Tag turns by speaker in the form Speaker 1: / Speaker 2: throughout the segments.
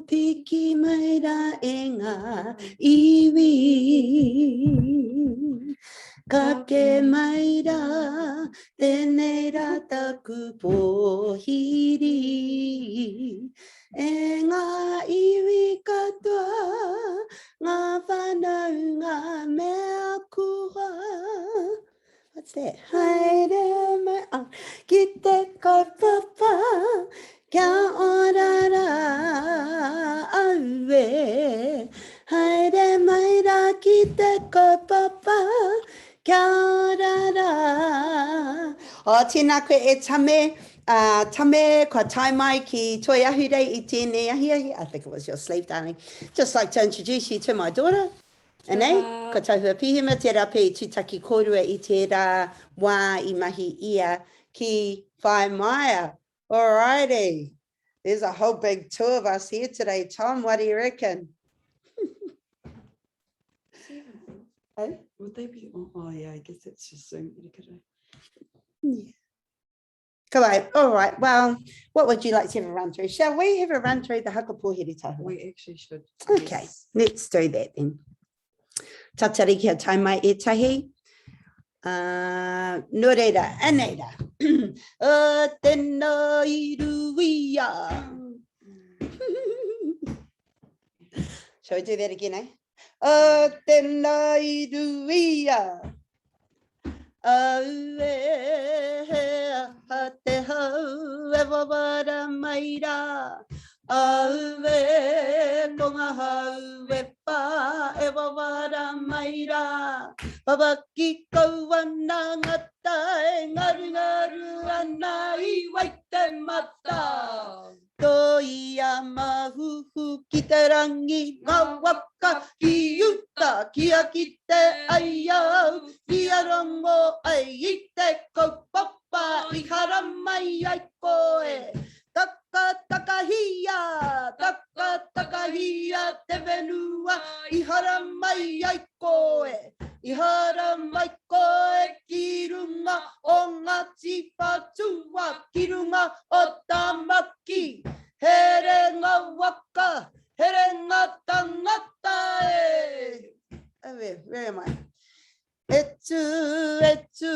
Speaker 1: Piki mai rā e ngā iwi. Kake mai rā, tēnei rā taku pōhiri. E ngā iwi katoa, ngā whanaunga me aku hoa. What's that? Haere mai oh, ki te kaupapa, kia ora rā, aue. Haere mai rā ki te kaupapa, kia ora rā. Oh, tēnā koe e Tame. Uh, Tame, kua tae mai ki Toi Ahurei i tēnei ahiahi. I think it was your sleeve, darling. Just like to introduce you to my daughter. Anei, ko Tahua Pihema tērā pea i tūtaki kōrua i tērā wā i mahi ia ki Whaimaia. Alrighty, there's a whole big two of us here today, Tom, what do you reckon?
Speaker 2: Hey? Would they be on? Oh, yeah, I guess it's just Zoom etiquette. Eh?
Speaker 1: Yeah. Ka All right. Well, what would you like to have a run through? Shall we have a run through the haka pōhiri tahua?
Speaker 2: We actually should.
Speaker 1: Okay, yes. let's do that then. Tatari kia tae mai ētahi. Uh, nō reira, anei rā. o tēnā i ruia. Shall we do that again, eh? O tēnā i ruia. Aue, he aha te hau e wawara mai rā. Aue, ko ngā hau e whā e wawara mai rā. Papaki kau ana ngā tai, ngarungaru ana i Waitemata. Tōia mahuhu ki te rangi, ngā waka ki uta, kia kite ai au, kia rongo ai i te kaupapa i haramai ai koe. Takatakahia, takatakahia te whenua i haramai ai koe. I haramai koe ki runga o Ngāti Whātua, ki runga o Tāmaki. Herenga waka, herenga tangata e! Aue, where am I? E tū, e tū,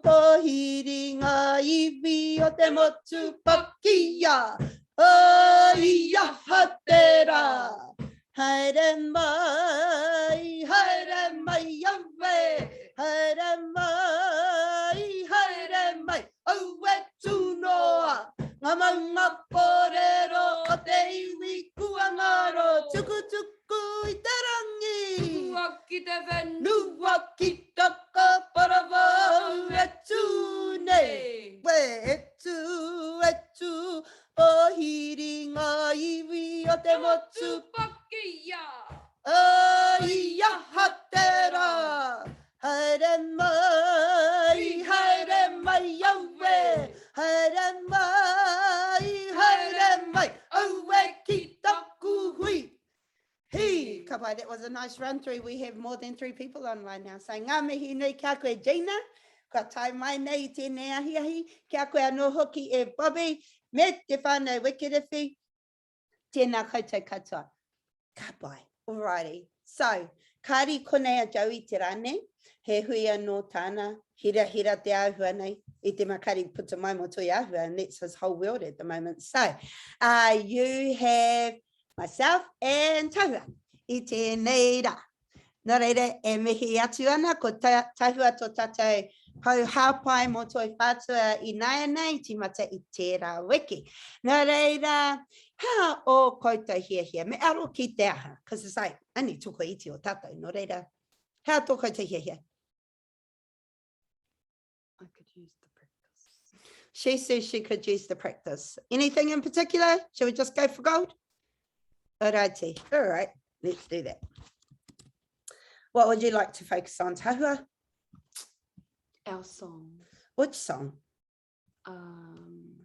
Speaker 1: pōhiri ngā iwi o te motu pakia. Ai aha tērā! Haere mai, haere mai, aue! Haere mai, haere mai, aue tū noa! Ngā maunga kōrero o te iwi kua ngaro, tukutuku i te rangi!
Speaker 3: Tukua ki te whenua!
Speaker 1: Nua ki Takaparawhau e tū nei! E tū, e tū, Pōhiri ngā iwi o te motu.
Speaker 3: Pakia!
Speaker 1: Ai aha tērā! Haere mai, haere mai, aue! Haere mai, haere mai, aue ki taku hui! Hi! Ka pai, that was a nice run through. We have more than three people online now. So ngā mihi nui ki a koe Gina, kua tae mai nei i tēnei ahiahi, ki a koe anō hoki e Bobby, me te whānau Wikiriwhi. Tēnā koutou katoa. Ka pai. Alrighty. So, kāri konei a Joey te rā nei, he hui anō tāna, hirahira te āhua nei, i te makari puta mai mō toi āhua, and that's his whole world at the moment. So, uh, you have myself and Tahua i tēnei rā. Nō reira, e mihi atu ana, ko Tahua tō tātou pou hāpai mō Toi Whātua ināianei, tīmata i tērā wiki. Nō reira, hea ō koutou hiahia? Me aro ki te aha? Because it's like, only toko iti o tātou, nō reira, hea tō koutou hiahia?
Speaker 2: I could use the practice.
Speaker 1: She says she could use the practice. Anything in particular? Shall we just go for gold? Alrighty. All right. Let's do that. What would you like to focus on, Tahua?
Speaker 2: Our song.
Speaker 1: Which song?
Speaker 2: Um,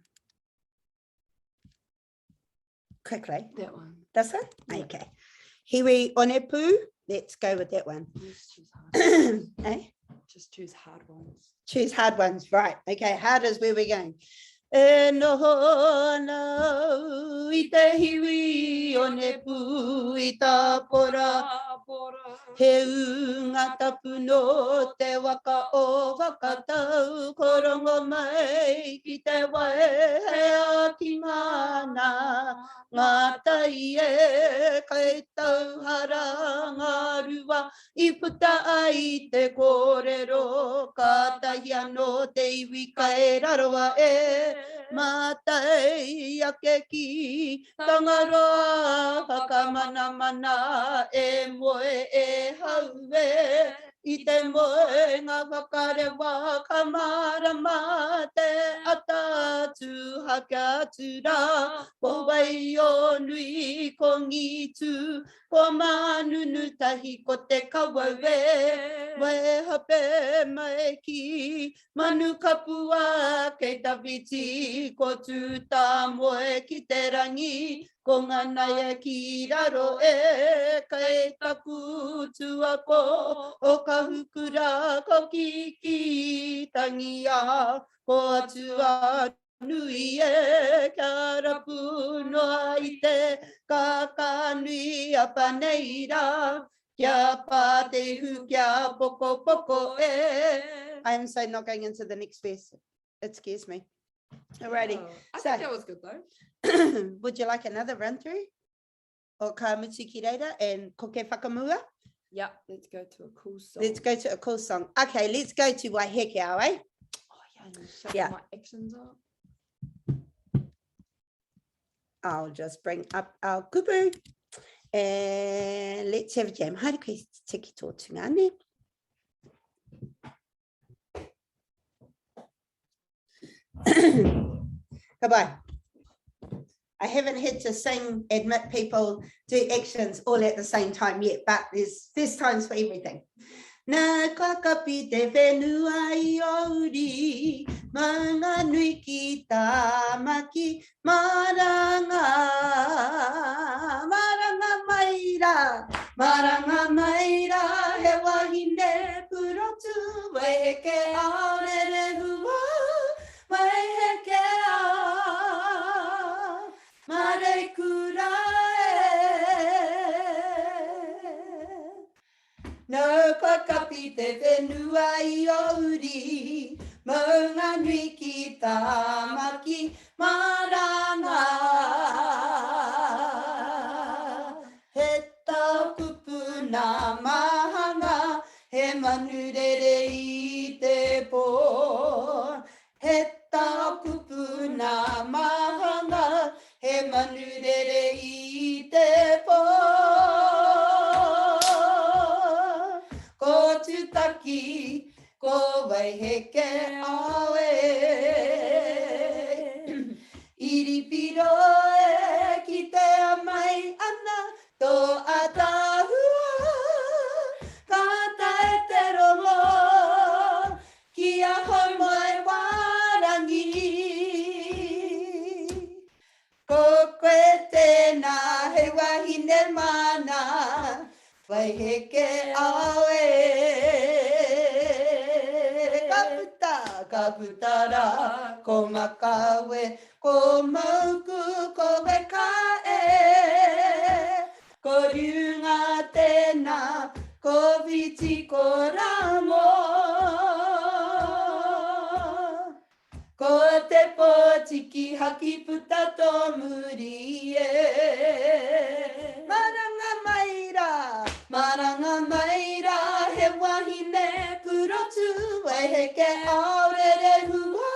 Speaker 1: Quickly.
Speaker 2: That one.
Speaker 1: This one?
Speaker 2: Yeah.
Speaker 1: Okay. Hiwi Onepu. Let's go with that one.
Speaker 2: Let's choose hard.
Speaker 1: eh?
Speaker 2: Just choose hard ones.
Speaker 1: Choose hard ones. Right. Okay. Hard is where we're going. E noho ana au i te hiwi o Nepu i Tāpora. He ūnga tapu nō te waka o Whakatau, ko Rongomai ki te wai he āki māna, ngā tai e, kai tauhara ngā rua I puta ai te kōrero, kātahi anō te iwi kai raroa e mātai ake ki Tangaroa whakamanamana e moe e hau e I te moenga whakarewa ka mārama te ata atu hake atu rā Ko Waionui, ko Ngītū, Ko Manunu tahi ko te kawau e, Waihape mai ki Manu kapua kei tawhiti, Ko Tūtāmoe ki te rangi, Ko Nganaia ki raro e, Kei taku tuako o Kahukura, Ko Kiki Tangia, Ko Atua Nui e, kia rapu noa i te kākānui a nei rā, kia pā te ihu, kia pokopoko e. I am so not going into the next verse. It scares me. Alrighty.
Speaker 3: Oh, I
Speaker 1: So-
Speaker 3: think that was good though.
Speaker 1: Would you like another run through? O ka mutu ki reira and koke whakamua?
Speaker 3: Yeah, let's go to a cool song.
Speaker 1: Let's go to a cool song. Okay, let's go to Waiheke, eh?
Speaker 3: Oh yeah, I need to shut
Speaker 1: Yeah.
Speaker 3: my actions up.
Speaker 1: I'll just bring up our kupu and let's have a jam. Haere koe tiki tō tungāne. Ka pai. I haven't had to sing, admit people, do actions all at the same time yet, but there's, there's times for everything. Nā kua kapi te whenua i ō uri, maunga nui ki Tāmaki, maranga, maranga mai rā, maranga mai rā, he wahine purotu, waiheke ao rerehua, waiheke ao, mareikura e. Nau kua kapi te whenua i ō uri, maunga nui ki Tāmaki, maranga. He tau kupu nā Mahanga, he manu rere i te pō. He tau kupu nā Mahanga, he manu rere i te pō. Ko Tutaki, ko Waiheke ao e. Iripiro e kitea mai ana Tō ataahua, ka tae te rongo ki a Haumoewārangi. Ko koe tēnā hei wahine māna, Waiheke ao e. Ka puta, ka puta rā, ko Makawe, Ko Mauku, ko Weka e, ko Riunga tēnā, ko Whiti, ko Ramo. Ko te pōtiki haki puta tō muri e. Maranga mai rā, maranga mai rā, he wahine purotu, waiheke ao rerehua.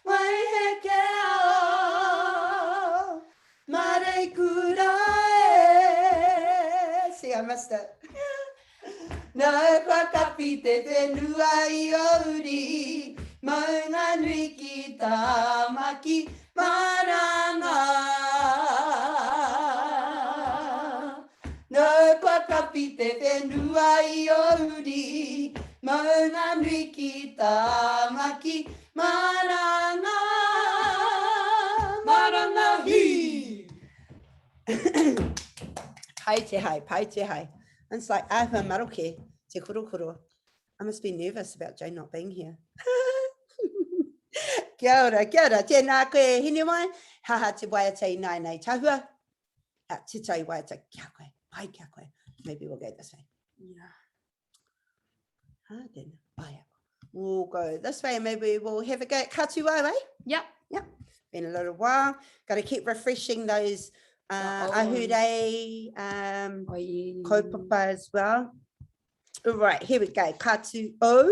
Speaker 1: Waiheke ao, mareikura e. See, I missed it. Nā kua kapi te whenua i ō uri, maunga nui ki Tāmaki, maranga. Nā kua kapi te whenua i ō uri, maunga nui ki Tāmaki, Maranga, maranga hi! Pai te hai, pai te hai. It's like āhua maroke te korokoro. I must be nervous about Jane not being here. Kia ora, kia ora. Tēnā koe, Hinewai. Haha te waiata i nai nei tahua. Ah, te tau waiata kia koe. Pai kia koe. Maybe we'll go this way.
Speaker 3: Yeah.
Speaker 1: Ah, tēnā. Oh, yeah. We'll go this way and maybe we'll have a go at Katu au, eh?
Speaker 3: Yep.
Speaker 1: Yep. Been a little while. Got to keep refreshing those ahurei
Speaker 3: Oh, yeah.
Speaker 1: kaupapa as well. All right, here we go. Ka tū au,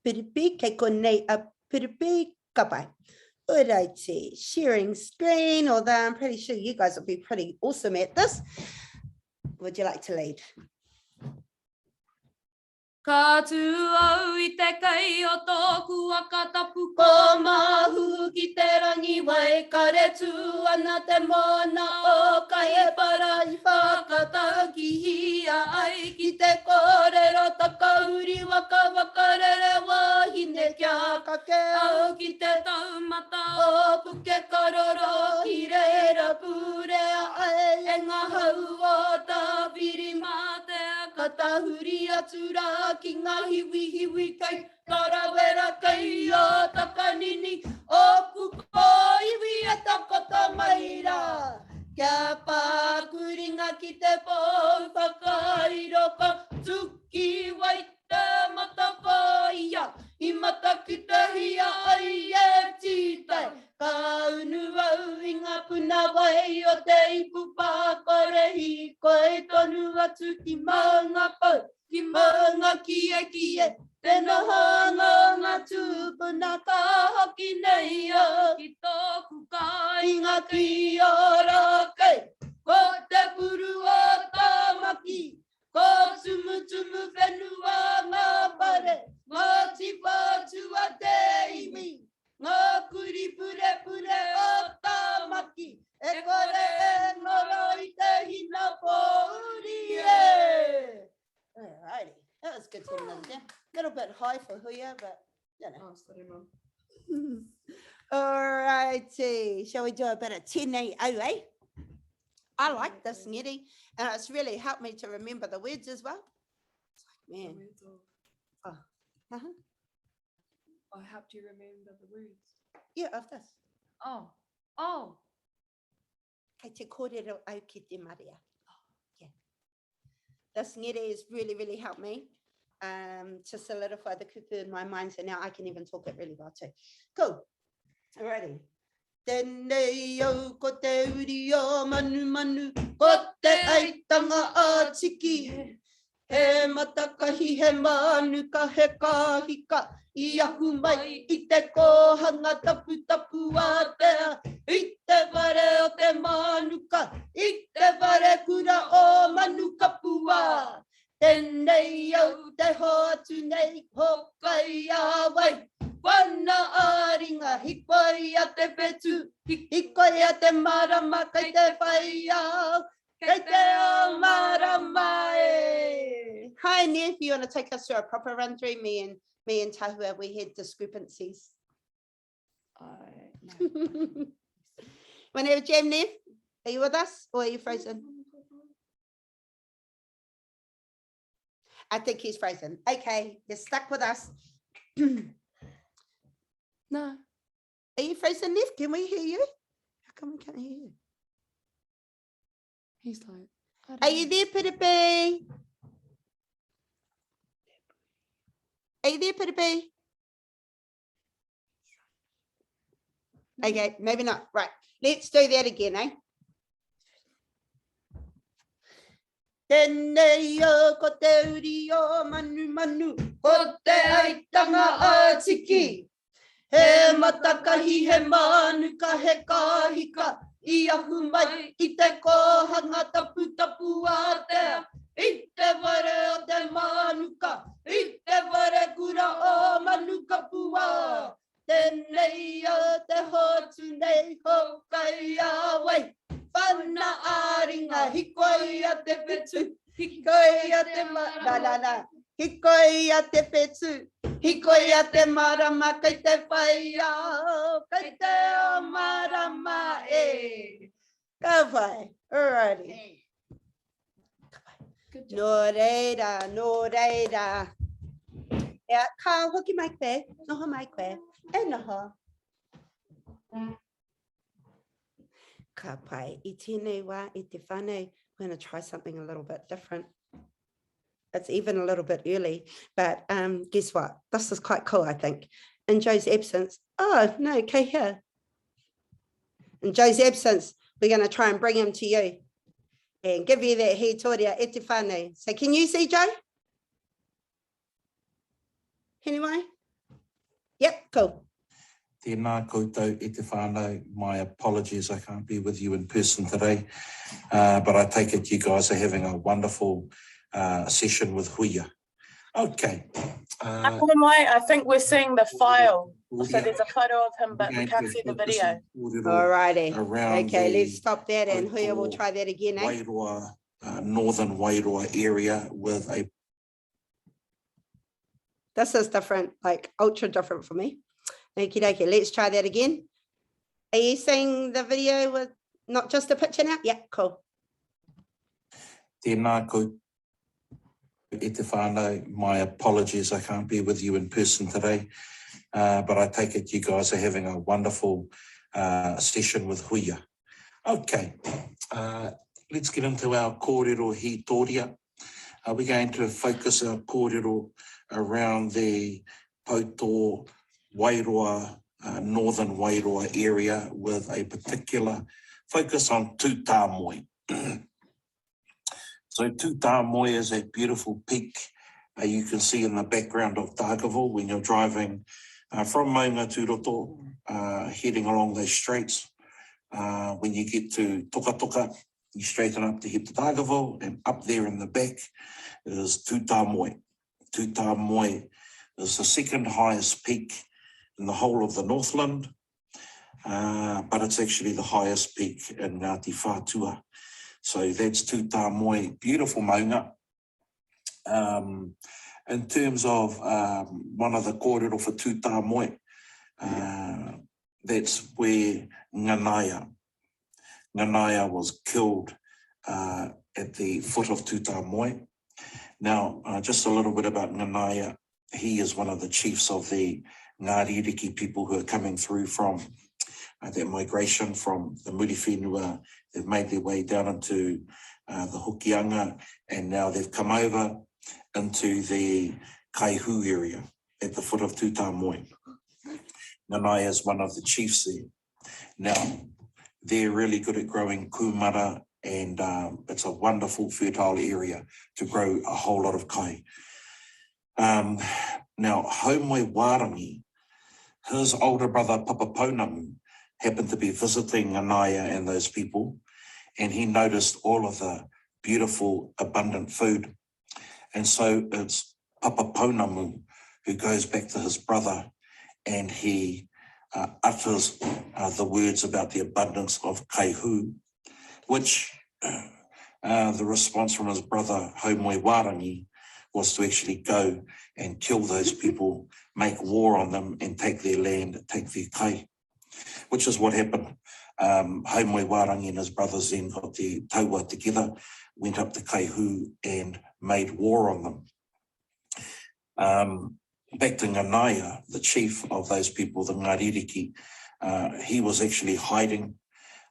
Speaker 1: piripi, kei konei a piripi, ka pai. Alrighty, sharing screen, although I'm pretty sure you guys will be pretty awesome at this. Would you like to lead?
Speaker 3: Ka tū au i te kei o tōku waka tapu ko Mahu ki te rangi wai kare tū ana te moana o Kaipara i whakataukihia ai ki te kōrero takauri waka whakarere wāhine kia kake au ki te taumata o Pukekaroro ki reira pūrea ai e ngā hau o Tāwhirimātea Ka tahuri atu rā ki ngā hiwihiwi kei Tarawera kei a Takanini, ōku kōiwi e takoto mai rā. Kia pākuringa ki te pou whakairo ka tuki wai te matawhāia i matakitehia ai e Tītai. Ka unu au i ngā puna wai o te ipu pākore hīkoi tonu atu ki Maungapau, ki Maungakiekie, te nohonga o ngā tūpuna ka hoki nei au ki tōku kāinga ki Ōrākei. Ko te puru o Tāmaki, ko Tumutumu whenua ngā whare, Ngāti Whātua te iwi. Ngā kuri purepure o Tāmaki, e kore e ngaro i te hinapōuri e!
Speaker 1: Alrighty, that was good to have another jam. Little bit high for Huia, but you know.
Speaker 3: Oh, sorry, Mum.
Speaker 1: Alrighty, shall we do a bit of tēnei au, eh? I like this ngeri, and it's really helped me to remember the words as well. It's like, man.
Speaker 3: The words or...
Speaker 1: Oh. Uh-huh.
Speaker 3: I helped you remember the words.
Speaker 1: Yeah, of this.
Speaker 3: Oh, oh.
Speaker 1: Kei te kōrero au ki te marea. Oh, yeah. This ngere has really, really helped me to solidify the kupu in my mind, so now I can even talk it really well too. Cool. Alrighty. Tēnei au ko te uri o Manumanu, ko te aitanga a Tiki. He matakahi, he mānuka, he kāhika i ahu mai i te kōhanga taputapu ātea, i te whare o te mānuka, i te whare kura o Manukapua. Tēnei au te hoatu nei, hōkai a wai, wana ā-ringa, hikoia te whetū, hikoia te marama kei te whai ao, Kei te ao marama e! Hi Nev, you want to take us through a proper run through? Me and me and Tahua, we had discrepancies.
Speaker 3: No.
Speaker 1: Want to have a jam, Nev? Are you with us or are you frozen? I think he's frozen. Okay, you're stuck with us.
Speaker 3: No.
Speaker 1: Are you frozen, Nev? Can we hear you? How come we can't hear you?
Speaker 3: He's like,
Speaker 1: Are you there, Piripi? Are you there, Piripi? Okay, maybe not. Right, let's do that again, eh? Tēnei au ko te uri o Manumanu, ko te aitanga a Tiki. He matakahi, he mānuka, he kāhika, i ahu mai i te kōhanga taputapu ātea, i te whare o te mānuka, i te whare kura o Manukapua. Tēnei au te hoatu nei hōkai a wai, whana ā-ringa, hikoia te whetū, hikoia te ma, nā, nā, nā, hikoia te whetū, hikoia te marama kei te whai ao, kei te ao marama e. Ka pai, alrighty. Ka pai.
Speaker 3: Good job.
Speaker 1: Nō reira, nō reira. Ea, ka hoki mai koe, noho mai koe. E noho.
Speaker 2: Ka pai. I tēnei wā, e te whānau, we're going to try something a little bit different. It's even a little bit early, but um, guess what? This is quite cool, I think. In Joe's absence, oh, no, kei here. In Joe's absence, we're going to try and bring him to you and give you that hītoria e te whānau. So can you see Joe? Anyway? Yep, cool.
Speaker 4: Tēnā koutou e te whānau, my apologies I can't be with you in person today, uh, but I take it you guys are having a wonderful uh, session with Huia. Okay.
Speaker 5: Uh, I think we're seeing the file. So there's a photo of him, but we can't see the video.
Speaker 2: All righty. Okay, let's stop that and Huia will try that again, eh?
Speaker 4: Wairoa, uh, northern Wairoa area with a
Speaker 2: This is different, like ultra different for me. Okie dokie, let's try that again. Are you seeing the video with not just a picture now? Yeah, cool.
Speaker 4: Tēnā koutou e te whānau, my apologies I can't be with you in person today, uh, but I take it you guys are having a wonderful uh, session with Huia. Okay, uh, let's get into our kōrero hītoria. Uh, we're going to focus our kōrero around the Pouto Wairoa, uh, Northern Wairoa area with a particular focus on Tūtāmoe. so Tūtāmoe is a beautiful peak uh, you can see in the background of Dargaville when you're driving uh, from Maunga uh, heading along those straits. Uh, when you get to Tokatoka, you straighten up to head to Dargaville, and up there in the back is Tūtāmoe. Tūtāmoe is the second highest peak in the whole of the Northland, uh, but it's actually the highest peak in Ngāti Whātua. So that's Tūtāmoe, beautiful maunga. Um, in terms of um, one of the kōrero for Tūtāmoe, uh, that's where Nganaia, Nganaia was killed uh, at the foot of Tūtāmoe. Now, uh, just a little bit about Nganaia. He is one of the chiefs of the Ngāririki people who are coming through from uh, that migration from the Muriwhenua. They've made their way down into uh, the Hokianga and now they've come over into the Kaihu area at the foot of Tūtāmoe. Nanaia is one of the chiefs there. Now, they're really good at growing kūmara and um, it's a wonderful fertile area to grow a whole lot of kai. Um, now, Haumoi Wārangi, his older brother Papa Pounamu, happened to be visiting Anaya and those people, and he noticed all of the beautiful, abundant food. And so it's Papa Pounamu who goes back to his brother and he uh, utters uh, the words about the abundance of kaihu, which uh, the response from his brother Haumoi Warangi was to actually go and kill those people, make war on them and take their land, take their kai, which is what happened. Um, Haumoi Warangi and his brothers then got the taua together, went up to Kaihu and made war on them. Um, back to Nganaia, the chief of those people, the Ngāririki, uh, he was actually hiding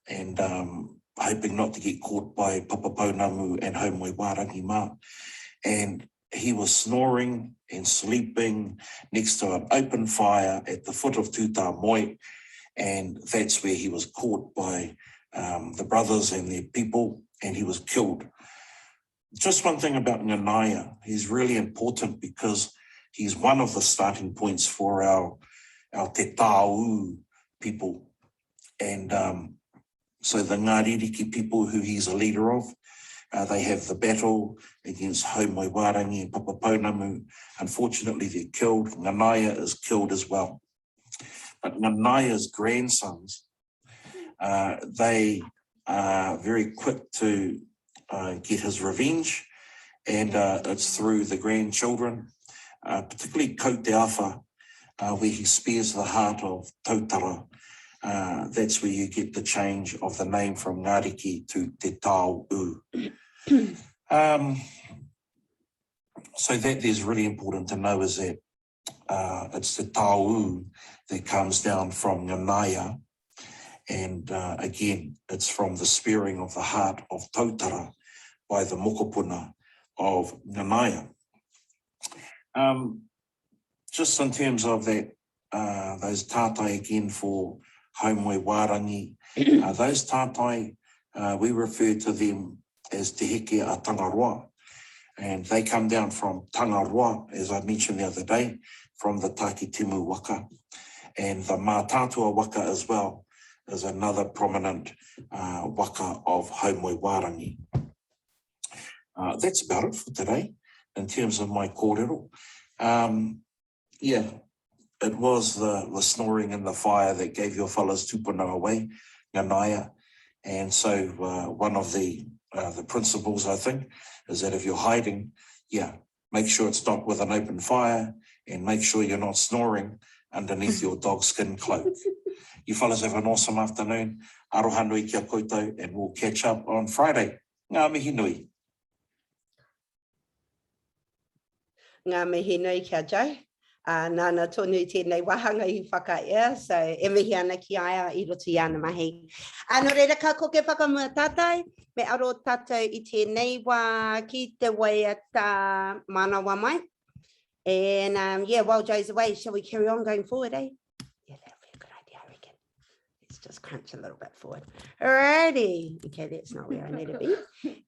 Speaker 4: and um, hoping not to get caught by Papapounamu and Haumoi Wārangi mā. And he was snoring and sleeping next to an open fire at the foot of Tūtāmoe, and that's where he was caught by um, the brothers and their people, and he was killed. Just one thing about Nganaya, he's really important because he's one of the starting points for our, our Te Tāu people. And um, so the Ngāririki people who he's a leader of, uh, they have the battle against Haumoi Wārangi and Papapounamu. Unfortunately, they're killed. Nganaya is killed as well. But Nganaya's grandsons, uh, they are very quick to uh, get his revenge, and uh, it's through the grandchildren, uh, particularly Kote uh, where he spears the heart of Tautara. Uh, that's where you get the change of the name from Ngariki to Te Tau U. Um, so that is really important to know is that uh, it's the Tau that comes down from Nganaya. And uh, again, it's from the spearing of the heart of Tautara by the mokopuna of Nanaia. Um, just in terms of that, uh, those tātai again for Haumoe Wārangi, uh, those tātai, uh, we refer to them as Te Heke a Tangaroa. And they come down from Tangaroa, as I mentioned the other day, from the Takitimu waka. And the Mātātua waka as well is another prominent uh, waka of Haumoe Wārangi. Uh, that's about it for today in terms of my kōrero. Um, yeah, it was the, the snoring and the fire that gave your fellas tupuna away, Nanaia. And so uh, one of the uh, the principles, I think, is that if you're hiding, yeah, make sure it's not with an open fire and make sure you're not snoring underneath your dog skin cloak. You fellas have an awesome afternoon. Aroha nui kia koutou and we'll catch up on Friday. Ngā mihi nui.
Speaker 2: Ngā mihi nui kia Joe. Uh, nāna tonu tēnei wāhanga i whakaea, so e mihi ana ki a ia i roto i ana mahi. Uh, nō reira, ka koke whakamua tātou, me aro tātou i tēnei wā ki te waiata manawa mai. And um, yeah, while Joe's away, shall we carry on going forward, eh? Yeah, that'll be a good idea, I reckon. Let's just crunch a little bit forward. Alrighty. Okay, that's not where I need to be.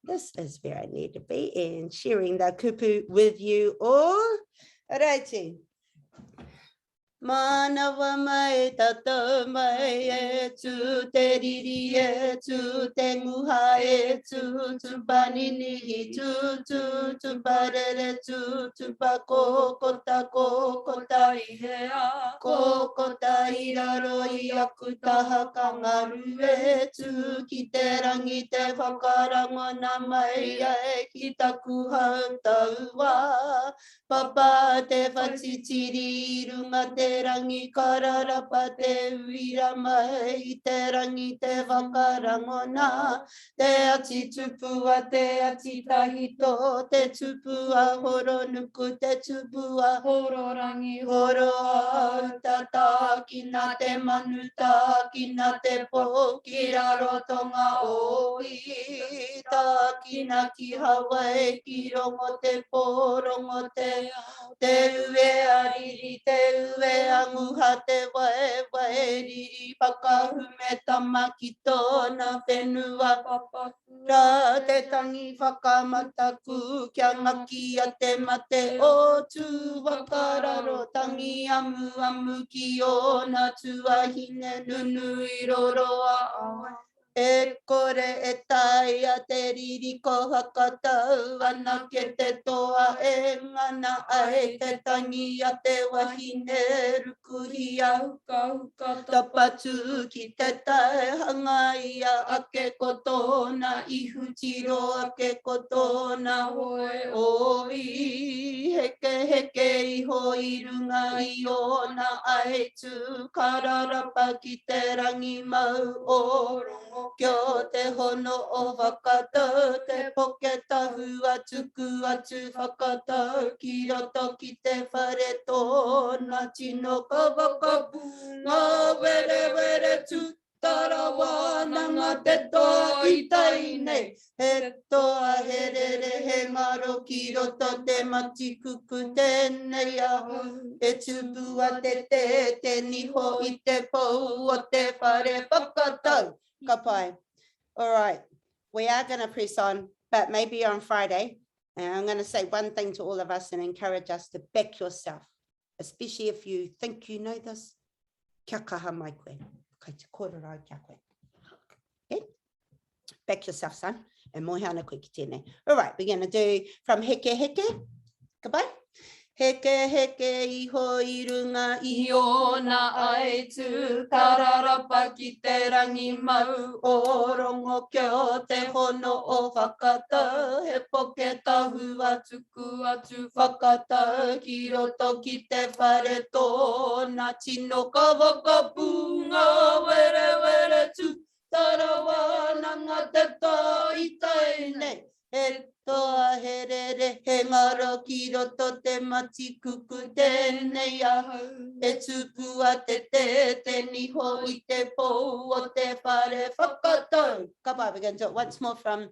Speaker 2: This is where I need to be and sharing the kupu with you all. Alrighty. Manawa mai tātou mai e tū te riri e tū te nguha e tū tūpaninihi tū tū tūparere tū tūpakokota kokota i hea kokota i raro i aku taha ka ngaru e tū ki te rangi te whakarangona mai ai ki taku hau taua Papa te whatitiri i runga te rangi kararapa te uira mai i te rangi te whakarangona te ati tupua te ati tahito te tupua horonuku te tupua hororangi horoauta tākina te manu tākina te pō ki Rarotonga oi tākina ki Hawaii ki rongo te pō rongo te ao te ue a riri te ue a nguha te waewae riri whakahume tama ki tōna whenua rā te tangi whakamataku kia ngakia te mate o Tūwakararo tangi amuamu ki ōna tuahine nunui roroa E kore e taea te riri ko whakatau anake te toa e ngana ai te tangi a te wahine rukuhia hukahuka tapatū ki te tai hangaia ake ko tōna ihu tiro ake ko tōna hoe oi heke heke iho i runga i ōna aitu kararapa ki te rangi mau o Rongo kia te hono o Whakatau te poke tahua tuku atu Whakatau ki roto ki te whare tōna tino kawakapu ngā werewere tūtara wānanga te toa i tai nei he toa he rere he ngaro ki roto te matikuku tēnei aho e tupua te te te niho i te pou o te whare whakatau. Ka pai. All right. We are going to press on, but maybe on Friday. And I'm going to say one thing to all of us and encourage us to back yourself, especially if you think you know this. Kia kaha mai koe. Kai te kōrero au kia koe. Okay? Back yourself, son. E moe ana koe ki tēnei. All right, we're going to do from heke heke. Goodbye. Heke heke iho i runga i ōna aitu, Kararapa ki te rangi mau o Rongo Kia te hono o Whakatau, He poke tahua tuku atu Whakatau ki roto ki te whare tōna tino kawaka pū ngā werewere tū Tarawānanga te tā i tae nei, he toa, he rere, he ngaro ki roto te matikuku tēnei.
Speaker 3: tēnei ahau e tupua te te te niho i te pou o te whare whakatau.
Speaker 2: Ka pai, we're going to do it once more from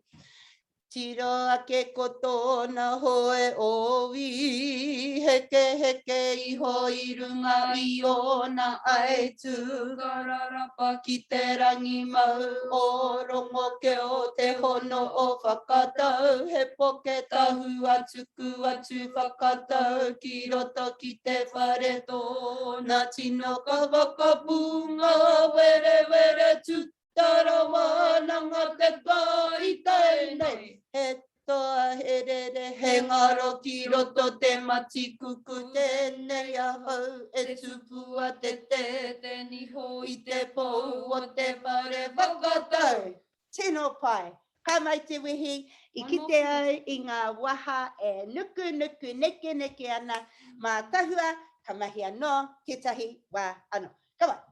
Speaker 2: Tiro ake ko tōna hoe ōwi, heke heke iho i runga i ōna aitu.
Speaker 3: Kararapa
Speaker 2: ki te rangi mau o Rongo keo te hono o Whakatau, he poke tahu a tuku atu Whakatau ki roto ki te whare tōna tino ka whakapūnga werewere Tara wānanga te pā i tae nei. He toa, he rere, he ngaro ki roto te matikuku tēnei ahau e tupua te te
Speaker 3: te niho
Speaker 2: i te pou o te whare whakatau. Tino pai. Ka mai te wehi i kite au i ngā waha e nukunuku nekeneke ana mā tahua ka mahi anō tētahi wā anō. Come on.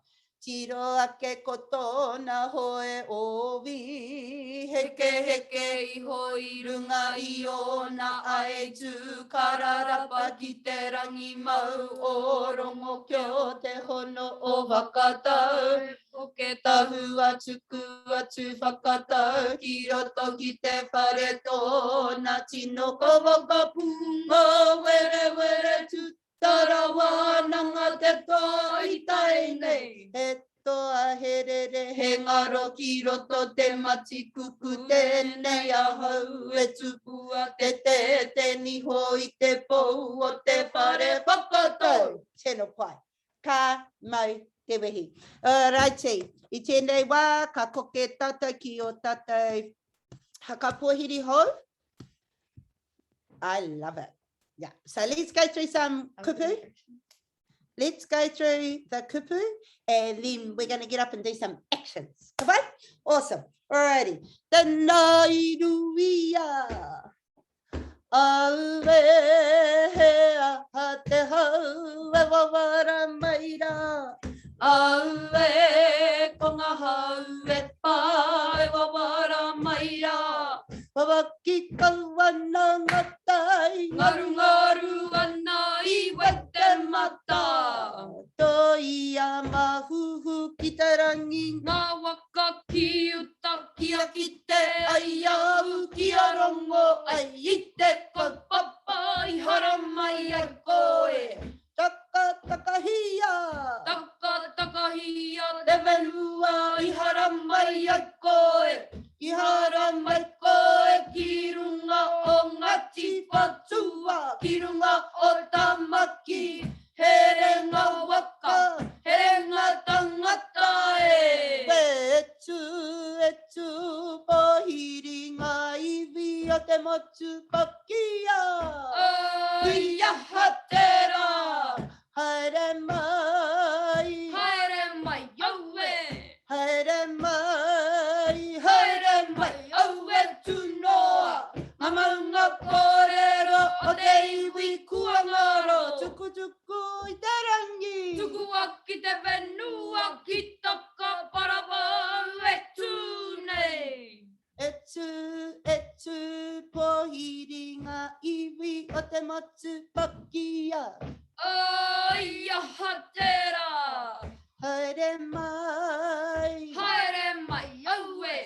Speaker 2: Tiro ake ko tōna hoe ōwi,
Speaker 3: heke heke iho i runga i ōna aitu, kararapa ki te rangi mau o Rongo kio
Speaker 2: te hono o Whakatau,
Speaker 3: Poke
Speaker 2: tahu a tuku atu Whakatau ki roto ki te whare tōna tino
Speaker 3: ko Whakapūnga werewere tu Tara wānanga te toa i tae nei.
Speaker 2: He toa, he rere, he ngaro ki roto te matikuku tēnei ahau e tupua te te te niho i te pou o te whare whakatau. Tino pai. Ka mau te wehi. Alrighty. I tēnei wā, ka koke tātou ki o tātou haka pōhiri hou. I love it. Yeah. So let's go through some kupu. Let's go through the kupu and then we're going to get up and do some actions. Come on? Awesome. Alrighty. Tēnā iruia. Aue he aha te hau e wawara mai rā.
Speaker 3: Aue ko ngā hau e pā e wawara mai rā.
Speaker 2: Wawaki kau ana ngā tai.
Speaker 3: Ngarungaru ana i Wetemata.
Speaker 2: Toia mahuhu ki te rangi.
Speaker 3: Ngā waka ki uta
Speaker 2: kia kite ai au ki a Rongo ai i te kaupapa
Speaker 3: i haramai ai koe.
Speaker 2: Taka takahia.
Speaker 3: Taka takahia
Speaker 2: te whenua
Speaker 3: i haramai ai koe.
Speaker 2: I haramai
Speaker 3: koe ki runga o Ngati Whatua,
Speaker 2: ki runga o Tamaki.
Speaker 3: Herenga waka, herenga tangata e.
Speaker 2: E tū, e tū, pōhiri ngā iwi o te motu pakia.
Speaker 3: Ai aha tērā.
Speaker 2: Haere mai.
Speaker 3: Haere mai, aue.
Speaker 2: Haere mai,
Speaker 3: haere mai, aue tū noa. Ngā maunga kōrero o te iwi kua ngaro.
Speaker 2: Tukutuku i te rangi.
Speaker 3: Tukua ki te whenua ki Takaparawhau e tū nei.
Speaker 2: E tū, e tū, pōhiri ngā iwi o te motu pakia.
Speaker 3: Ai aha tērā.
Speaker 2: Haere mai.
Speaker 3: Haere mai, aue.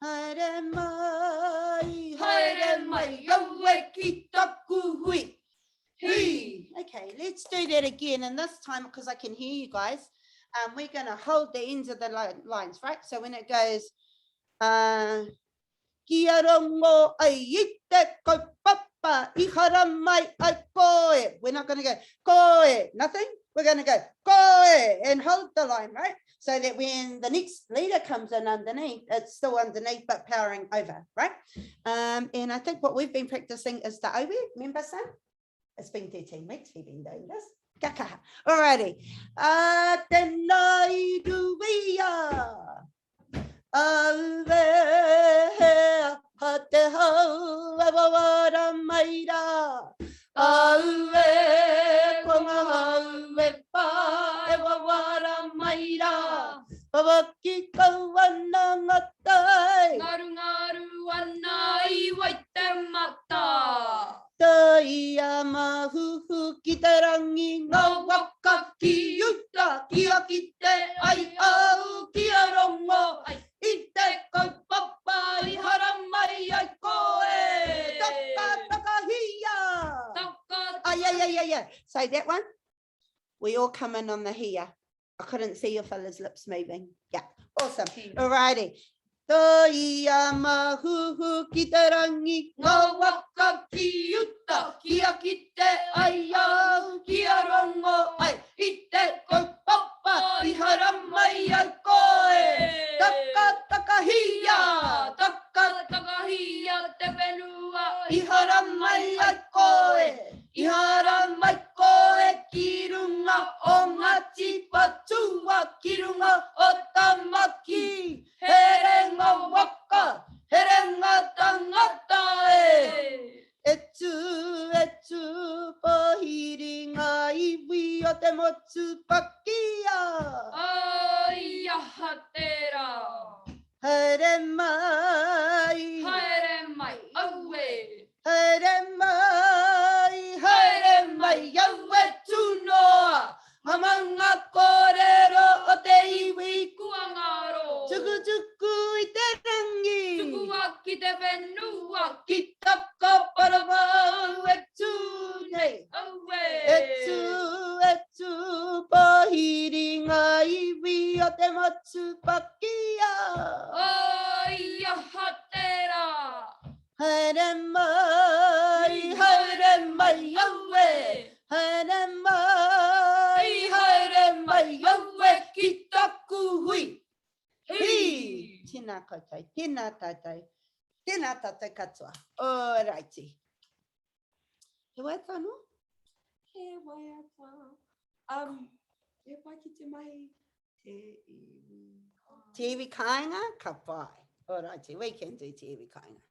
Speaker 2: Haere mai,
Speaker 3: haere mai, aue ki taku hui.
Speaker 2: Hui. Okay, let's do that again. And this time, because I can hear you guys, we're going to hold the ends of the lines, right? So when it goes, kia rongo ai i te kaupapa, i haramai ai koe. We're not going to go, koe, nothing. We're going to go, koe, and hold the line, right? So that when the next leader comes in underneath, it's still underneath, but powering over, right? And I think what we've been practicing is the aue, remember, son? It's been 13 weeks we've been doing this. Kia kaha. Alrighty. Tēnā i ruia. Aue he aha te hau e wawara mai rā.
Speaker 3: Aue ko ngā hau e pā e wawara mai rā.
Speaker 2: Wawaki kau ana ngā tai.
Speaker 3: Ngarungaru ana i Waitemata.
Speaker 2: Tāia mahuhu ki te rangi ngā waka ki uta kia kite ai au ki a rongo ai i te kaupapa i haramai ai koe. Taka takahia!
Speaker 3: Taka
Speaker 2: Ai, ai, ai, ai, ai. So that one, we all come in on the here. I couldn't see your fella's lips moving. Yeah, awesome. Alrighty. Tāia mahuhu ki te rangi
Speaker 3: Ngā waka ki uta, kia kite ai au, kia rongo ai, i te kaupapa i haramai ai koe.
Speaker 2: Taka takahia!
Speaker 3: Taka takahia te whenua
Speaker 2: I haramai ai koe.
Speaker 3: I haramai koe ki runga o Ngāti Whātua, ki runga o Tamaki. Herenga waka, herenga tangata e.
Speaker 2: E tū, e tū, pōhiri ngā iwi o te motu pakia.
Speaker 3: Ai aha tērā.
Speaker 2: Haere mai.
Speaker 3: Haere mai, aue.
Speaker 2: Haere mai, haere mai, aue tū noa. Ngā maunga kōrero o te iwi.
Speaker 3: Kua ngaro.
Speaker 2: Tukutuku i te rangi.
Speaker 3: Tukua ki te whenua.
Speaker 2: Ki Takaparawhau e tū nei.
Speaker 3: Aue.
Speaker 2: E tū, e tū, pōhiri ngā iwi o te motu pakia.
Speaker 3: Ai aha tērā.
Speaker 2: Haere mai, haere mai, aue. Haere mai, haere mai, aue ki taku hui.
Speaker 3: Hi.
Speaker 2: Tēnā koutou, tēnā tātou, tēnā tātou katoa. Alrighty. He waiata anō?
Speaker 1: He waiata. He pai ki te mahi te iwi kāinga.
Speaker 2: Te iwi kāinga, ka pai. Alrighty, we can do te iwi kāinga.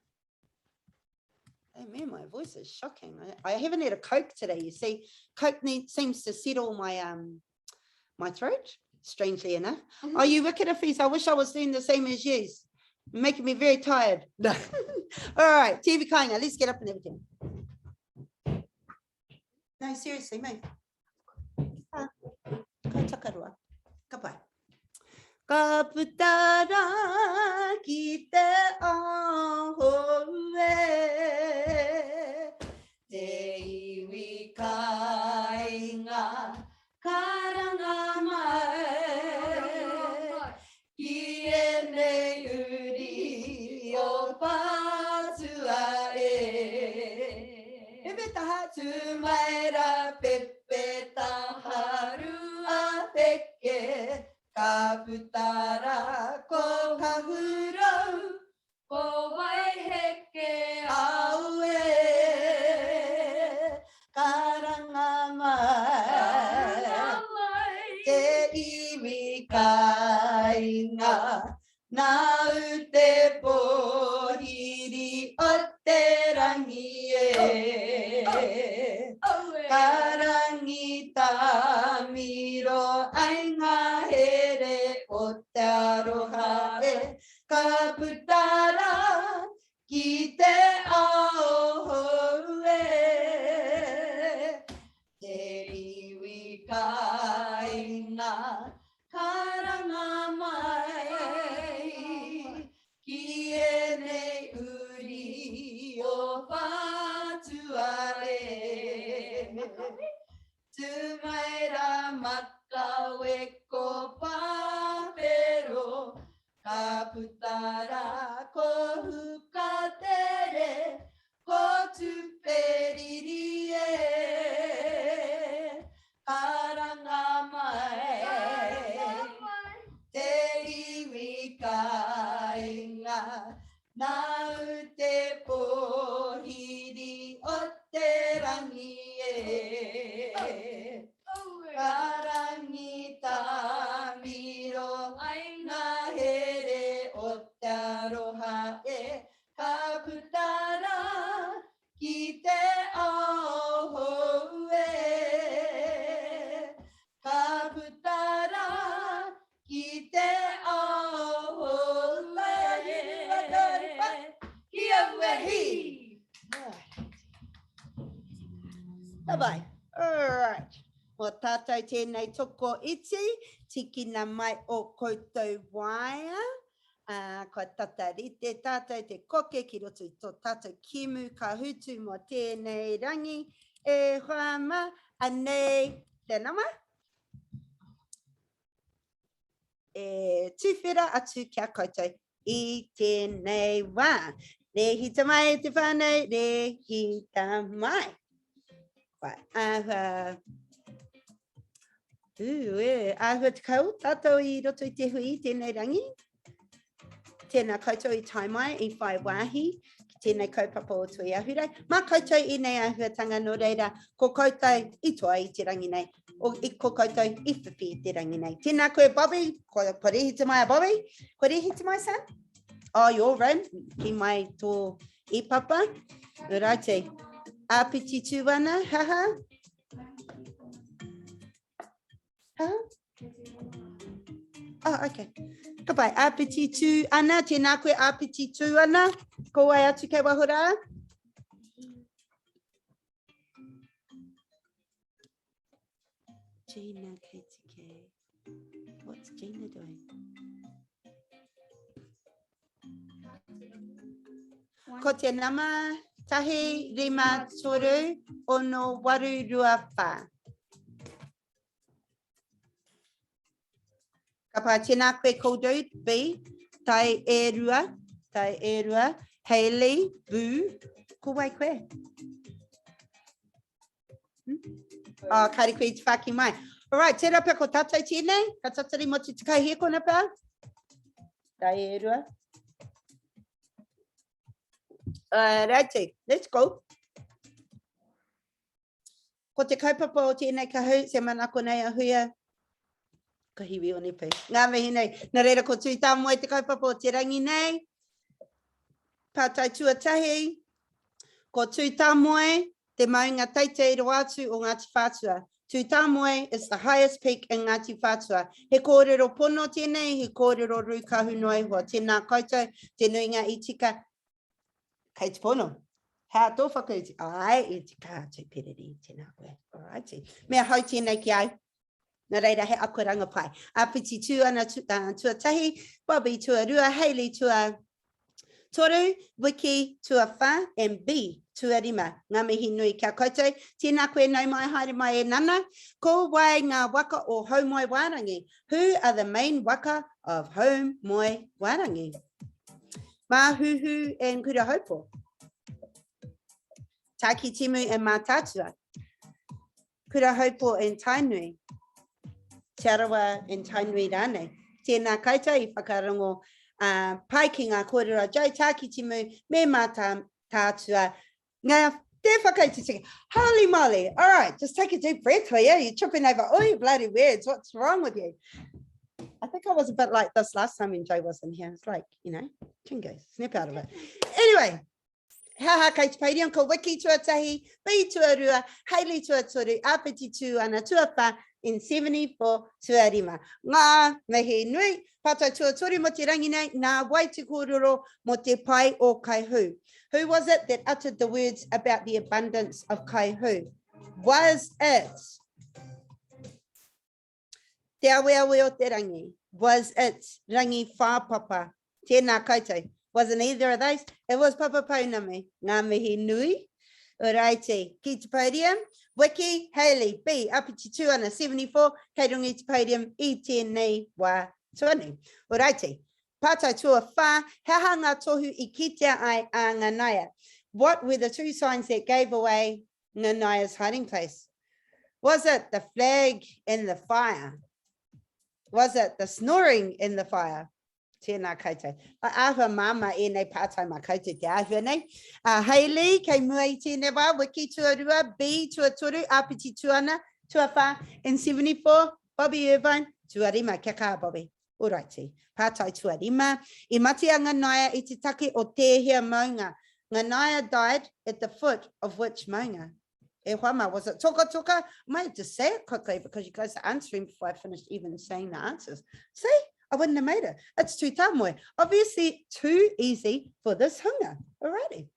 Speaker 2: Oh man, my voice is shocking. I haven't had a Coke today, you see. Coke seems to settle my throat, strangely enough. Oh, you wicked affies, I wish I was doing the same as you. Making me very tired. All right, te iwi kāinga, let's get up and everything. No, seriously, mate. Ka takarua. Ka pai. Ka puta rā ki te aho e, te iwi kāinga karanga mai, ki ēnei uri o Pātua e. Pepe taha tū mai rā, pepe taha rua wheke, ka puta rā ko Kahurau,
Speaker 3: ko Waiheke
Speaker 2: aue, karanga mai, te iwi kāinga, nāu te pōhiri o te rangi e. Karangi tāmiro ai ngā here o te aroha e, ka puta rā ki te ao hou e. Te iwi kāinga karanga mai, ki ēnei uri o Whātua e. Tū mai rā makawe ko Pāwhero, ka puta rā ko Hukatere, ko Tuperiri e. Karanga mai, te iwi kāinga, nāu te pōhiri o te rangi e. Karangi tāmiro ai ngā here o te aroha e, ka puta rā ki te ao hou e. Ka puta rā ki te ao hou e. Ka pai. Alright. Mō tātou tēnei toko iti, tikina mai o koutou waea. Ā, kua tata rite tātou te koke ki roto i tō tātou kēmu Kahutu mō tēnei rangi. E hoa mā, anei te nama. E tuwhera atu ki a koutou i tēnei wā. Rēhita mai te whānau, rēhita mai. Wai, āhua... Ū, e, āhua tekau tātou i roto i te hui i tēnei rangi. Tēnā koutou i tae mai, i whai wāhi ki tēnei kaupapa o Toi Ahurei. Mā koutou ēnei āhuatanga nō reira, ko koutou i toa i te rangi nei, o, i, ko koutou i whiwhi i te rangi nei. Tēnā koe Bobby, ko, ko rehita mai a Bobby. Ko rehita mai son? Oh, your room, ki mai tō e-papa. Righty. Āpiti tū ana, haha. Ha? Oh, okay. Ka pai. Āpiti tū ana. Tēnā koe āpiti tū ana. Ko wai atu kei waho rā? Gina KTK. What's Gina doing? Ko te nama tahi, rima, toru, ono, waru, rua, whā. Ka pai, tēnā koe cool dude, B, tai e rua, tai e rua, Hayley, Boo, ko wai koe? Hmm? Oh, kāre koe i te whāki mai. All right, tērā pea ko tātou tēnei, ka tatari mo te tekau hēkona pea. Tai e rua. Uh, righty, let's go. Ko te kaupapa o tēnei kahu, se manako nei a Huia, ka hiwi o Nepe. Ngā mihi nei. Nā reira ko Tū Tāmoe te kaupapa o te rangi nei. Pātai tuatahi, ko Tū Tāmoe te maunga teitei rawa atu o Ngāti Whātua. Tū Tāmoe is the highest peak in Ngāti Whātua. He kōrero pono tēnei, he kōrero rūkahu noa iho. Tēnā koutou, te nuinga i tika, Kei te pono. Hea tō whakautu? Ai, i te kā te pereri, tēnā koe. Alrighty. Mea hou tēnei ki au. Nā reira, he akoranga pai. Āpiti tū ana tu, uh, tuatahi, Bobby tuarua, Hayley tua toru, Wiki tuawhā, and B tuarima. Ngā mihi nui kia koutou. Tēnā koe nau mai, haere mai e Nana. Ko wai ngā waka o Haumoewārangi? Who are the main waka of Haumoewārangi? Māhuhu and Kurahaupo. Tākitimu and Mātaatua. Kurahaupo and Tainui. Te Arawa and Tainui rānei. Tēnā koutou i whakarongo uh, pai ki ngā kōrero a Joe Tākitimu me Mātaatua. Ngā te whakautu Holy moly. All right, just take a deep breath, Hoya. You're tripping over all your bloody words. What's wrong with you? I think I was a bit like this last time when Joe wasn't here. It's like, you know, chingo, snap out of it. Anyway, ha ha kei te podium, ko Wiki tuatahi, B tuarua, Hayley tuatoru, Apiti tū ana tuawhā, in 74 tuarima. Ngā mihi nui, pātai tuatoru mo te rangi nei, nā wai te kōrero mo te pai o Kaihū? Who was it that uttered the words about the abundance of Kaihū? Was it Te Aweawe o te Rangi? Was it Rangi Whāpapa? Tēnā koutou. Wasn't either of those. It was Papa Pounamu. Ngā mihi nui. Oraiti, ki te podium. Wiki, Hayley, B, apiti tū ana, 74, kei runga i te podium i tēnei wā tonu. Oraiti, pātai tuawhā, he aha ngā tohu i kitea ai a Nganaia? What were the two signs that gave away Nganaia's hiding place? Was it the flag and the fire? Was it the snoring in the fire? Tēnā koutou. A āhua māmā ēnei pātai mā koutou te āhua nei. Uh, Hayley, kei mua i tēnei wā, wiki tuarua, B tuatoru, āpiti tuana, tuawhā, and 74, Bobby Irvine, tuarima. Kia kaha, Bobby. Oraiti. Pātai tuarima. I mate a Nganaia i te take o tēhea maunga? Nganaia died at the foot of which maunga? E hoa mā, was it toka toka? I might have to say it quickly because you guys are answering before I finished even saying the answers. See, I wouldn't have made it. It's too tāmoe. Obviously too easy for this hunga. Alrighty.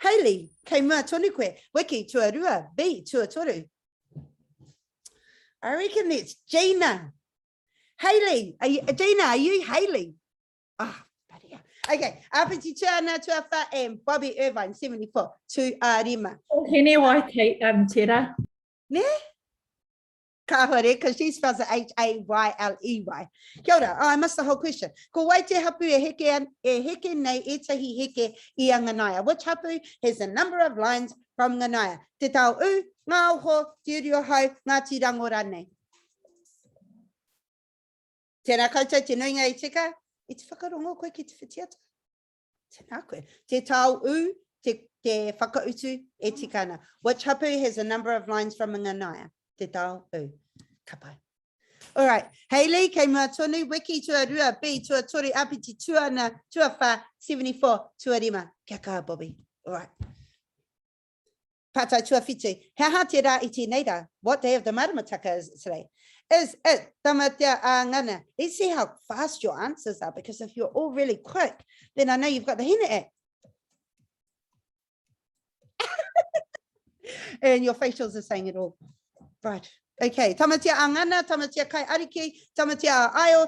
Speaker 2: Hayley, kei mua tonu koe. Wiki, tuarua, B, tuatoru. I reckon that's Gina. Hayley, are you, Gina, are you Hayley? Ah, oh, bloody hell. Okay, Apiti Tuana Tuawha and Bobby Irvine, 74, tuarima.
Speaker 6: O hene wai kei um, tera.
Speaker 2: Ne? Kāhore, because she spells it H-A-Y-L-E-Y. Kia ora, oh, I missed the whole question. Ko wai te hapu e heke, an, e heke nei ētahi heke i a Nganaia? Which hapu has a number of lines from Nganaia? Te Tao U, Ngā Oho, Te Uri o Hau, Ngāti Rango rānei? Tēnā koutou, te nuinga i tika, i te whakarongo koe ki te whitiata? Tēnā koe. Te tao ū, te, te whakautu e tika ana. Which hapu has a number of lines from Nganaia? Te tao ū. Ka pai. All right. Hayley, kei mua tonu, wiki tuarua, B, tuatoru, apiti, tuana, tuawhā, 74, tuarima. Kia kaha, Bobby. All right. Pātai tuawhitu, he aha te rā i tēnei rā? What day of the maramataka is it today? Is it Tamatea a Ngana? Let's see how fast your answers are, because if you're all really quick, then I know you've got the Hina app. And your facials are saying it all. Right. Okay. Tamatea a Ngana, Tamatea Kai Ariki, Tamatea a Aio.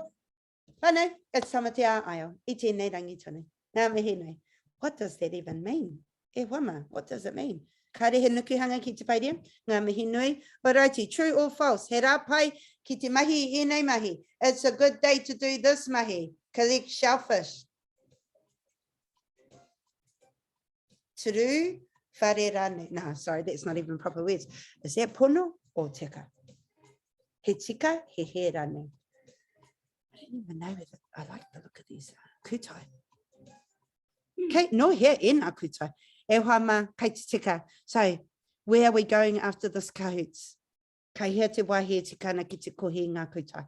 Speaker 2: Oh no, it's Tamatea a Aio. I tēnei rangi tonu. Ngā mihi nui. What does that even mean? E wama, what does it mean? Kāre he nukuhanga ki te pairia? Ngā mihi nui. Alrighty, true or false? He rā pai ki te mahi i ēnei mahi. It's a good day to do this mahi. Collect shellfish. True, whare rānei. No, sorry, that's not even proper words. Is that pono or tika? He tika, he hē rānei. I don't even know whether I like the look of these kūtai. Okay, no here in a kūtai. E hoa mā, kei te tika. So, where are we going after this kahoots? Kei hea te wāhi e tika ana ki te kohi i ngā kūtai?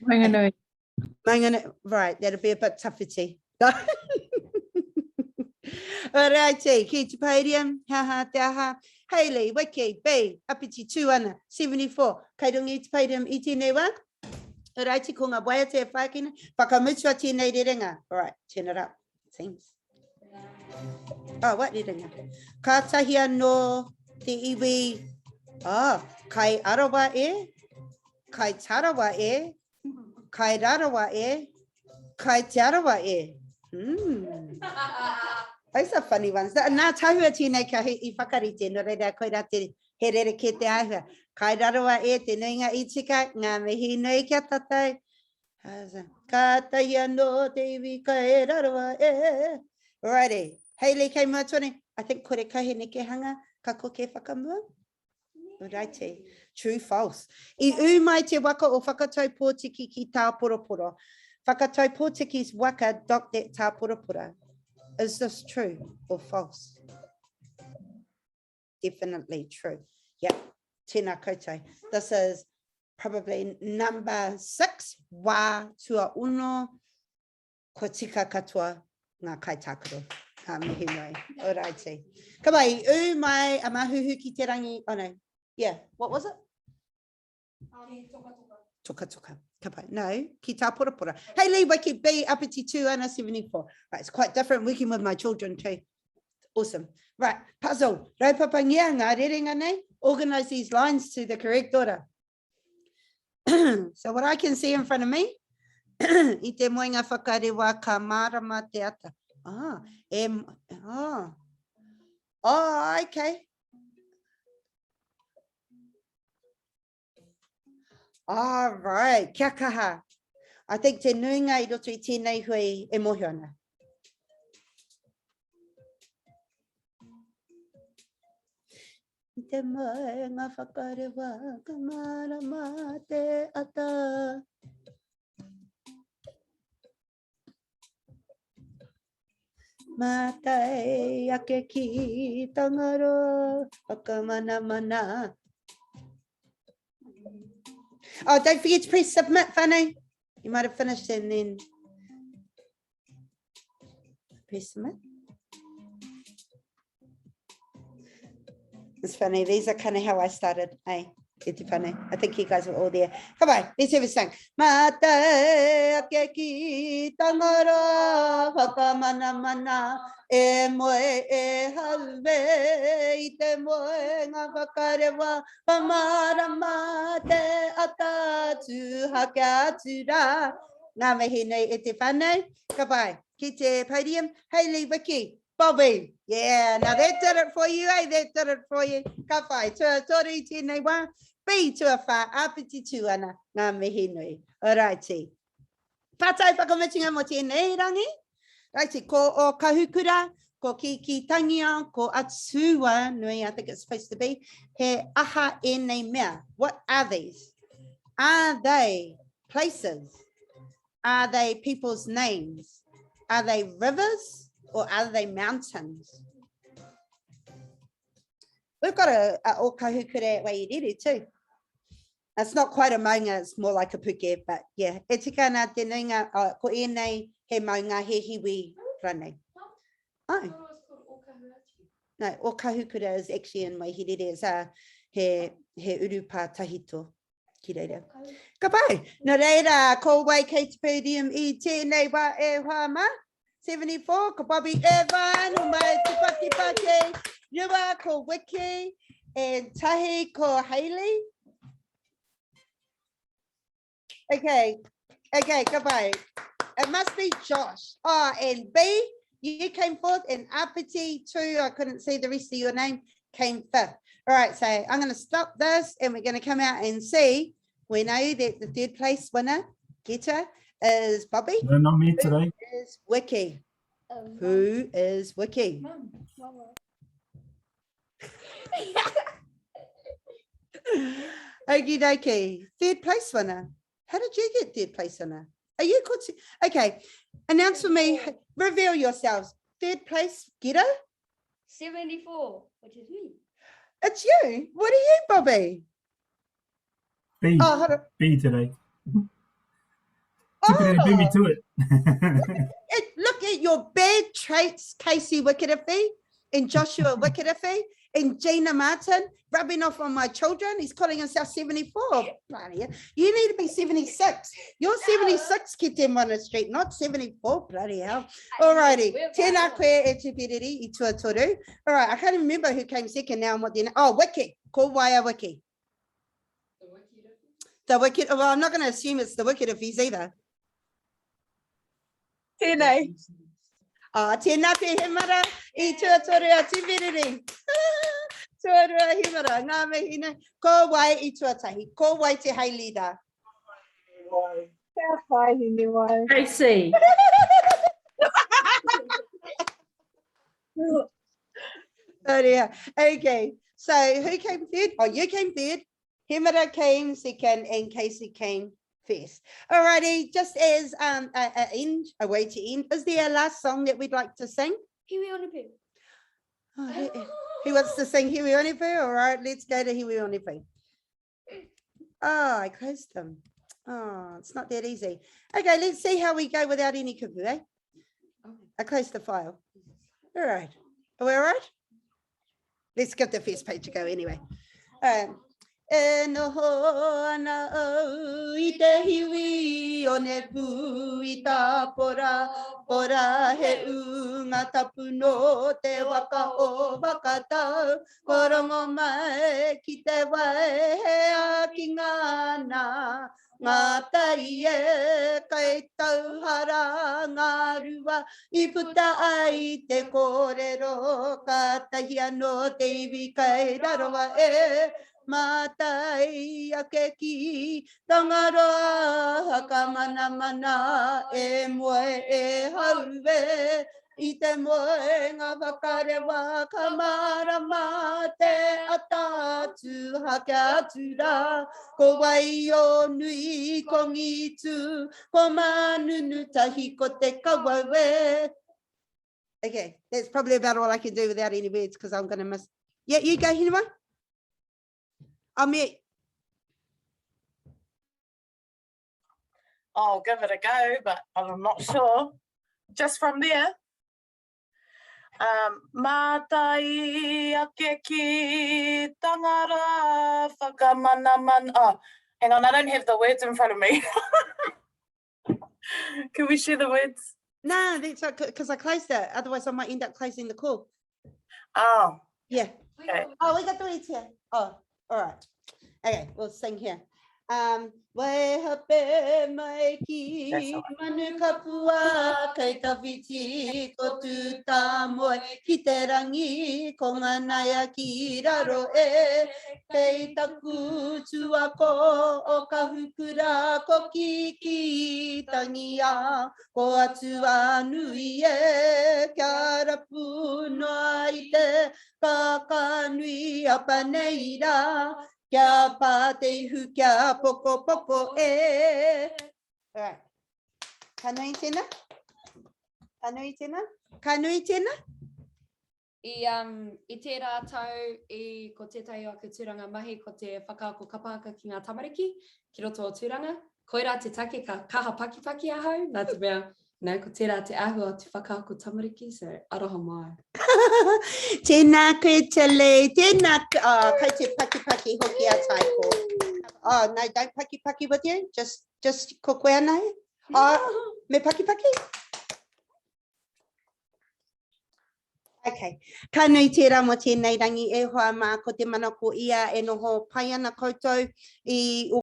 Speaker 6: Maunganui.
Speaker 2: Maunganui, right, that'll be a bit tawhiti. Alrighty, ki te podium, he aha te aha. Hayley, Wiki, B, Apiti Tūana, 74, kei runga i te podium i tēnei wā. Alrighty, ko ngā waiata e whākina. Whakamutua tēnei rerenga. Alright, turn it up. Seems. Oh, what rerenga? Kātahi anō te iwi, oh, kai arawa e, kai tarawa e, kai rarawa e, kai te arawa e. Mm. Those are funny ones. Nā Tahua tēnei ka i whakarite, nō reira koirā te he rerekē te āhua. Kai rarawa e te nuinga i tika, ngā mihi nui kia tātou. Kātahi anō te iwi kai rarawa e. Alrighty. Hayley kei mua tonu. I think kore kau he nekehanga, ka koke whakamua. Alrighty. True, false. I ū mai te waka o Whakatau Pōtiki ki Tāporoporo. Whakatau Pōtiki's waka docked at Tāporopora. Is this true or false? Definitely true. Yep. Tēnā koutou. This is probably number 6, wā tuaono, kua tika katoa ngā kaitākaro. Ngā mihi nui. Alrighty. Ka mai, ū mai a Mahuhu ki te rangi, oh no, yeah, what was it? Toka toka. Ka pai. No, ki Tāporapora. Hey Lee, Wiki B, Apiti 2, ana 74. Right, it's quite different working with my children too. Awesome. Right, puzzle. Raupapangia ngā rerenga nei. Organise these lines to the correct order. So what I can see in front of me, i te moenga whakarewa ka mārama te ata. Ah, e, ah. Oh, okay. All right, kia kaha. I think te nuinga i roto i tēnei hui e mōhio ana. I te moenga whakarewa ka mārama te ata. Mātai ake ki Tangaroa, whakamanamana. Oh, don't forget to press submit, whānau. You might have finished and then press submit. It's funny, these are kind of how I started, eh? E te whānau. I think you guys were all there. Come on, let's have a sing. Mātai ake ki Tangaroa whakamanamana e moe e hauwe i te moenga whakarewa whamarama te ata tūhake atu rā. Ngā mihi nui e te whānau. Ka pai. Ki te podium. Hayley Wiki. Bobby. Yeah, now that did it for you, eh? That did it for you. Ka whai, tuatoru i tēnei wā. B, tuawhā, āpiti tū ana, ngā mihi nui. Oraiti. Pātai whakamutunga mō tēnei rangi. Raiti, ko o Kahukura, ko Kiki Tangiao, ko Atua nui, I think it's supposed to be. He aha ēnei mea? What are these? Are they places? Are they people's names? Are they rivers or are they mountains? We've got a, a Okahukura at Wairere too. It's not quite a maunga, it's more like a puke, but yeah. E tika ana te nuinga, uh, ko ēnei he maunga, he hiwi ranei. Oh. No, Okahukura is actually in Waihirere. It's a, he, he urupā tahito. Ki reira. Ka pai. Nō reira, ko wai kei te podium i tēnei wā e hoa mā? 74, ko Bobby Irvine, o mai te pakipaki. Rua, ko Wiki, and tahi, ko Hayley. Okay, okay, ka pai. It must be Josh. Oh, and B, you came fourth, and Apiti, too, I couldn't see the rest of your name, came fifth. All right, so I'm going to stop this and we're going to come out and see. We know that the third place winner, getter, is Bobby.
Speaker 7: No, not me today.
Speaker 2: Who is Wiki? Who is Wiki?
Speaker 6: Mum. Mama.
Speaker 2: Okie dokie. Third place winner. How did you get third place winner? Are you called? Okay. Announce for me. Reveal yourselves. Third place getter?
Speaker 3: 74, which is me.
Speaker 2: It's you. What are you, Bobby?
Speaker 7: B.
Speaker 2: Oh, hold on.
Speaker 7: B today. Oh. Beat me to it.
Speaker 2: it. Look at your bad traits, Casey Wikiriwhi and Joshua Wikiriwhi and Gina Martin rubbing off on my children. He's calling himself 74. Bloody hell. You need to be 76. You're 76, Kite Street, not 74. Bloody hell. All righty. Tēnā koe e te piriri i tuatoru. All right, I can't even remember who came second now and what the... Oh, Wiki. Ko Waia Wiki. The Wicked. Well, I'm not going to assume it's the Wicked if he's either.
Speaker 5: Tēnei.
Speaker 2: Ah, tēnā koe Hemara i tuatoru a Tiviriri. Tuarua Hemara, ngā mihi nei. Ko wai i tuatahi? Ko wai te hei leader?
Speaker 5: Kia whai Hinewai.
Speaker 6: Tracy.
Speaker 2: Oh dear. Okay. So who came third? Oh, you came third. Hemara came second and Casey came first. Alrighty, just as um, a, a end, a way to end, is there a last song that we'd like to sing?
Speaker 3: Hiwi Onepu.
Speaker 2: Oh, who, who wants to sing Hiwi Onepu? All right, let's go to Hiwi Onepu. Oh, I closed them. Oh, it's not that easy. Okay, let's see how we go without any kupu, eh? I closed the file. All right. Are we all right? Let's give the first page a go anyway. Um, e noho ana au i te hiwi o ne pū i tāpora, pora he ūnga tapu nō te waka o Whakatau, ko rongo mai ki te wai he ākinga nā Ngā tai e kai tauhara ngā rua i puta ai te kōrero kātahi anō te iwi kai raroa e mātai ake ki Tangaroa hakamanamana e moe e hauwe I te moenga whakarewa ka mārama te ata atu hake atu rā. Ko Waionui, ko Ngītū, ko Mānunutahi, ko Te Kawau e. Okay, that's probably about all I can do without any words because I'm going to miss. Yeah, you go, Hinewai. I'll mute.
Speaker 5: I'll give it a go, but I'm not sure. Just from there. Um, mātai ake ki tangara whakamana man. Oh, hang on, I don't have the words in front of me. Can we share the words?
Speaker 2: No, that's because I closed it. Otherwise, I might end up closing the call.
Speaker 5: Oh,
Speaker 2: Yeah.
Speaker 5: okay.
Speaker 2: Oh, we got the words here. Oh, all right. Okay, we'll sing here. Um, Waihape mai ki
Speaker 5: That's all
Speaker 2: manu kapua kei tawhiti ko tūtāmoe ki te rangi ko ngā naia ki raro e kei taku tuako o kahukura ko kiki tangia ko atua nui e kia rapu noa i te Kakanui apa nei rā, kia pā te ihu, kia pokopoko e. All right. Ka nui tēnā? Ka nui tēnā? Ka nui tēnā?
Speaker 3: I, um, i tērā tau, i, ko tētahi o aku tūranga mahi ko te whakaako kapahaka ki ngā tamariki, ki roto o Tūranga. Koirā te take ka kaha pakipaki ahau, nā te mea, nā, ko tērā te āhua o te whakaako tamariki, so aroha mai.
Speaker 2: Tēnā koe Tilly, tēnā koe, oh, kei te pakipaki hoki a Taiko. Oh, no, don't pakipaki with you, just, just ko koe anahe. Oh, me pakipaki? Okay. Ka nui tērā mō tēnei rangi e hoa mā, ko te manako ia e noho pai ana koutou i o.